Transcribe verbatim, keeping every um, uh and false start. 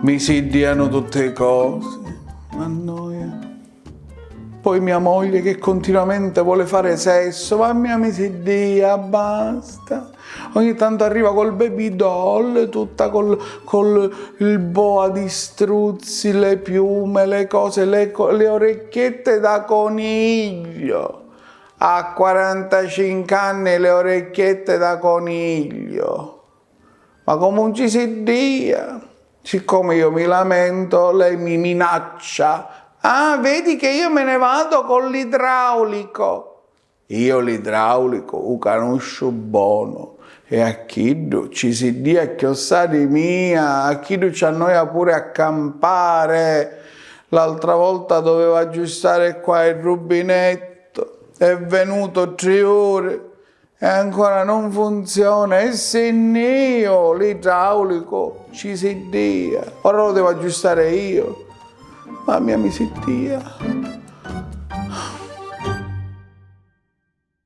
Mi si dianu tutti cosi, ma noia. Poi mia moglie che continuamente vuole fare sesso, ma mia mi si dia, basta. Ogni tanto arriva col baby doll, tutta col, col il boa di struzzi, le piume, le cose, le, co- le orecchiette da coniglio. A quarantacinque anni le orecchiette da coniglio. Ma comu 'un ci si dia? Siccome io mi lamento, lei mi minaccia. Ah, vedi che io me ne vado con l'idraulico. Io l'idraulico u canusciu bonu e a chiddu ci si dia chiossà di mia, a chiddu ci annoia pure a campare. L'altra volta doveva aggiustare qua il rubinetto, è venuto tre ore e ancora non funziona, e si nn'io l'idraulico ci si dia, ora lo devo aggiustare io, ma mia mi si dia.